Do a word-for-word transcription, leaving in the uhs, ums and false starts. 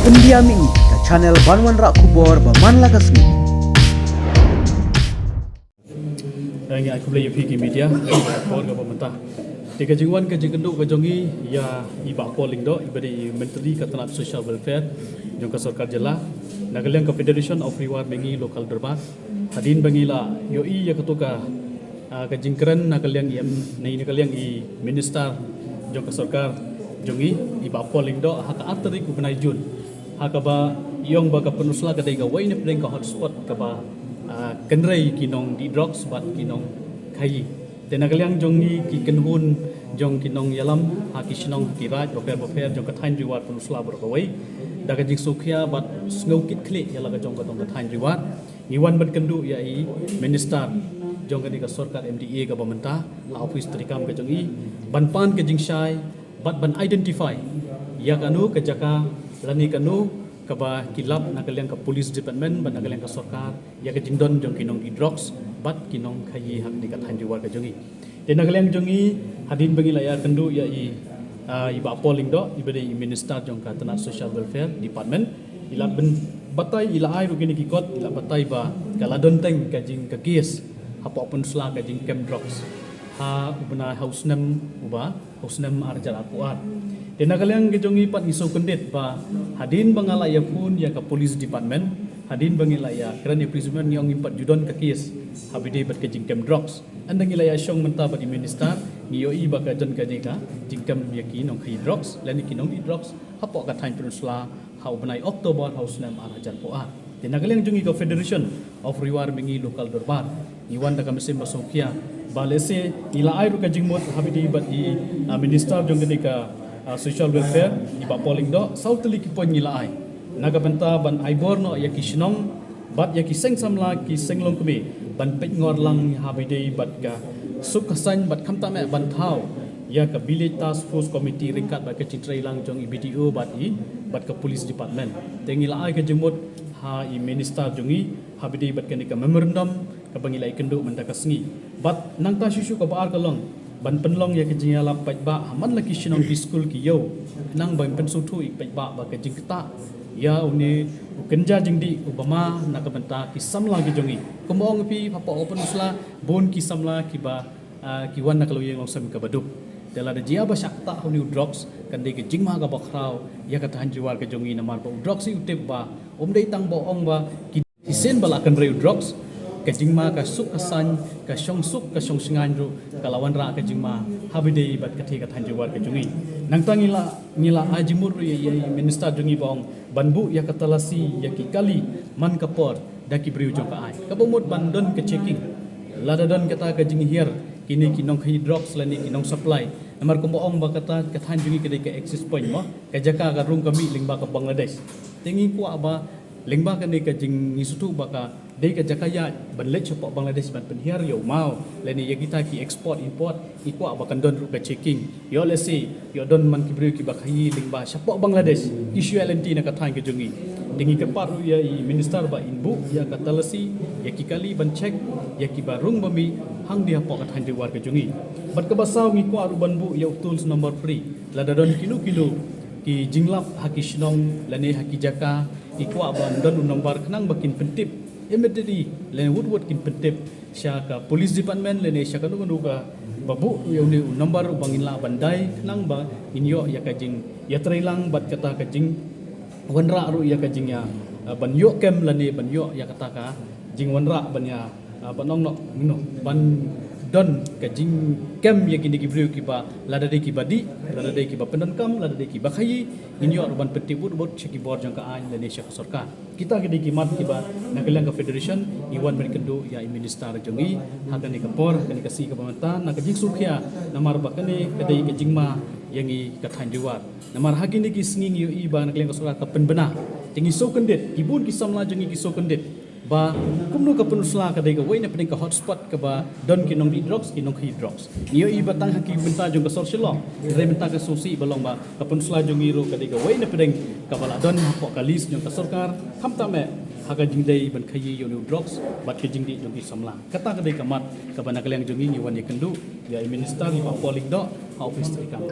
India Mih, ka channel ban wanrah khubor ba man la ka sngi. Ngi ai khublei ïa phi ki media por kaba mynta. Te ka jingwan ka jingkynduh ka jong i ïa i Bah Paul Lyngdoh, iba dei i Myntri ka tnat Social Welfare jong ka sorkar jylla, na ka liang ka Federation of Ri War Mihngi Local Dorbar. Hadien ba ngi la ïohi ïa kato ka, ah, ka jingkren na ka liang i M, na ka liang i Minister jong ka sorkar jong i, i Bah Paul Lyngdoh, ha ka ar tarik u bnai Jun, ha kaba i ong ba ka Pynursla ka dei kawei na pdeng ka hotspot kaba, ah, kynrei ki nongdih drugs bad ki nongkhaïi. Te na ka liang jong ngi ki kynhun jong ki nongïalam ha ki shnong ha ki raid bapher bapher jong ka thaiñ Ri War Pynursla baroh kawei, da ka jingsngewkhia bad sngewkitkhlieh ïa la ka jong ka dong ka thaiñ Ri War, ngi wan ban kynduh ïa i Minister jong kane ka sorkar M D A kaba mynta ha office treikam ka jong i, ban pan ka jingshai bad ban identify ïa kano ka jaka lane kano kaba ki lap na ka liang ka police department bad na ka liang ka sorkar ïa ka jingdon jong ki nongdih drugs bad ki nongkhaïi ha kane ka thaiñ Ri War ka jong i. Te na ka liang jong i, hadien ba ngi la ïakynduh ïa i, ah, i Bah Paul Lyngdoh, iba dei i Minister jong ka tnat Social Welfare Department, i la pynbatai, i la ai ruh kine ki kot, i la batai ba ka la don teng ka jing, ka case hapoh Pynursla, ka jingkem drugs ha u bnai, ha u snem uba, ha u snem ar hajar arphew ar. Te na ka liang ka jong i pat ngi sngewkyndit ba hadien ba nga la ïakhun ïa ka police department, hadien ba ngi la ïakren ïa police department, ngi ong ngim pat ju don ka case ha ba ïadei bad ka jingkem drugs. Ynda ngi la ïashong mynta bad i Minister, ngi ïohi ba ka don kane ka jingkem ïa ki nongkhaïi drugs lane ki nongdih drugs hapoh ka thaiñ Pynursla ha u bnai October ha u snem ar hajar arphew ar. Te na ka liang jong i ka Federation of Ri War Mihngi Local Dorbar, ngi wan da ka mynsiem ba sngewkhia ba lehse ngi la ai ruh ka jingmut ha ba ïadei bad i, ah, Minister jong kane ka, ah, Social Welfare, i Bah Paul Lyngdoh, saw tylli ki point ngi la ai na ka bynta ban ai bor noh ïa ki shnong bad ïa ki seng samla, ki seng longkmie, ban peitngor lang ha ba ïadei bad ka suk ka saiñ bad khamtam eh ban thaw ïa ka Village Task Force Committee ryngkat bad ka jingtrei lang jong i B D O bad i, bad ka Police Department. Te ngi la ai ka jingmut ha i Minister jong i ha ba ïadei bad kane ka memorandum kaba ngi la ïakynduh mynta ka sngi. Bad nangta shuh shuh kaba ar ka long ban pynlong ïa ka jingïalap paidbah ha man la ki shnong, ki skul, ki ïew, khnang ban pynsngewthuh ïa ki paidbah ba ka jingktah ïa une u kynja jingdih uba ma na ka bynta ki samla ki jong i. Kumba ong phi, hapoh ka Pynursla bun ki samla kiba, ah, ki wan na ka longïing longsem kaba duk. Te lada jia ba shah ktah une u drugs, kan dei ka jingma kaba khraw ïa ka thaiñ Ri War ka jong i, namar ba u drugs hi u tip ba um dei tang ba ong ba ki shisien ba la kynrei u drugs, ka jingma, ka suk ka saiñ, ka shongsuk ka shongshngaiñ ruh ka la wanrah ka jingma ha ba ïadei bad ka thaiñ, ka thaiñ Ri War ka jong i. Nangta ngi la, ngi la ai jingmut ruh ïa, ïa i Minister jong i ba ong ban buh ïa ka talasi ïa ki kali man ka por da ki briew jong ka aiñ, kaba mut ban don ka checking. Lada don kata ka jinghiar kine ki nongkhaïi drugs lane ki nongsupply, namar kumba ong ba kata ka thaiñ jong i ka dei ka access point mo, ka jaka ka rung ka mih lyngba ka Bangladesh. Te ngi kwah ba lyngba kane ka jing, ngi sngewthuh ba ka dei ka jaka ïaid ban leit shapoh Bangladesh ban pynhiar ïa u maw lane ïa kita ki export import, ngi kwah ba kan don ruh ka checking. Ïoh lehse ïoh don man ki briew kiba khaïi lyngba shapoh Bangladesh ki shu ïaid lynti na ka thaiñ ka jong i. Te ngi kyrpad ruh ïa i Minister ba in buh ïa ka talasi ïa ki kali ban check ïa kiba rung ba mih hangne hapoh ka thaiñ Ri War ka jong i. Bad kaba saw, ngi kwah ruh ban buh ïa u toll number free. Lada don kino kino ki jinglap ha ki shnong lane ha ki jaka, ngi kwah ban don u number khnang ba kin pyntip immediately lane wut wut kin pyntip sha ka Police Department lane sha kano kano kaba buh ïa une u number uba ngin lah ban dai khnang ba ngin ïoh ïa ka jingïatreilang bad kata ka jingwanrah ruh ïa ka jingïa, ah, ban ïoh kem lane ban ïoh ïa kata ka jingwanrah ban ïa, ah, ban ong noh, you know, ban don ka jingkem ïa kine ki briew kiba lada dei kiba dih, lada dei kiba pyndonkam, lada dei kiba khaïi, ngin ïoh ruh ban pyntip wut wut sha ki bor jong ka aiñ lane sha ka sorkar. Kita ki dei ki mat kiba na ka liang ka Federation ngi wan ban kynduh ïa i Minister jong i ha kane ka por, ha kane ka sngi kaba mynta, na ka jingsngewkhia namar ba kane ka dei ka jingma ïa ngi ka thaiñ Ri War. Namar ha kine ki sngi ngi ïohi ba na ka liang ka sorkar ka pynbna. Te ngi sngewkyndit, ki bun ki samla jong ngi ki sngewkyndit ba kumno ka Pynursla ka dei kawei na pdeng ka hotspot kaba don ki nongdih drugs, ki nongkhaïi drugs. Ngi ïohi ba tang ha ki bynta jong ka sor Shillong, hynrei mynta ka sngewsih ba long ba ka Pynursla jong ngi ruh ka dei kawei na pdeng kaba la don hapoh ka list jong ka sorkar, khamtam eh ha ka jingdei ban khaïi ïa une u drugs bad ka jingdih jong ki samla. Kata ka dei ka mat kaba na ka liang jong ngi ngi wan ïakynduh ïa i Minister, i Bah Paul Lyngdoh, ha office treikam.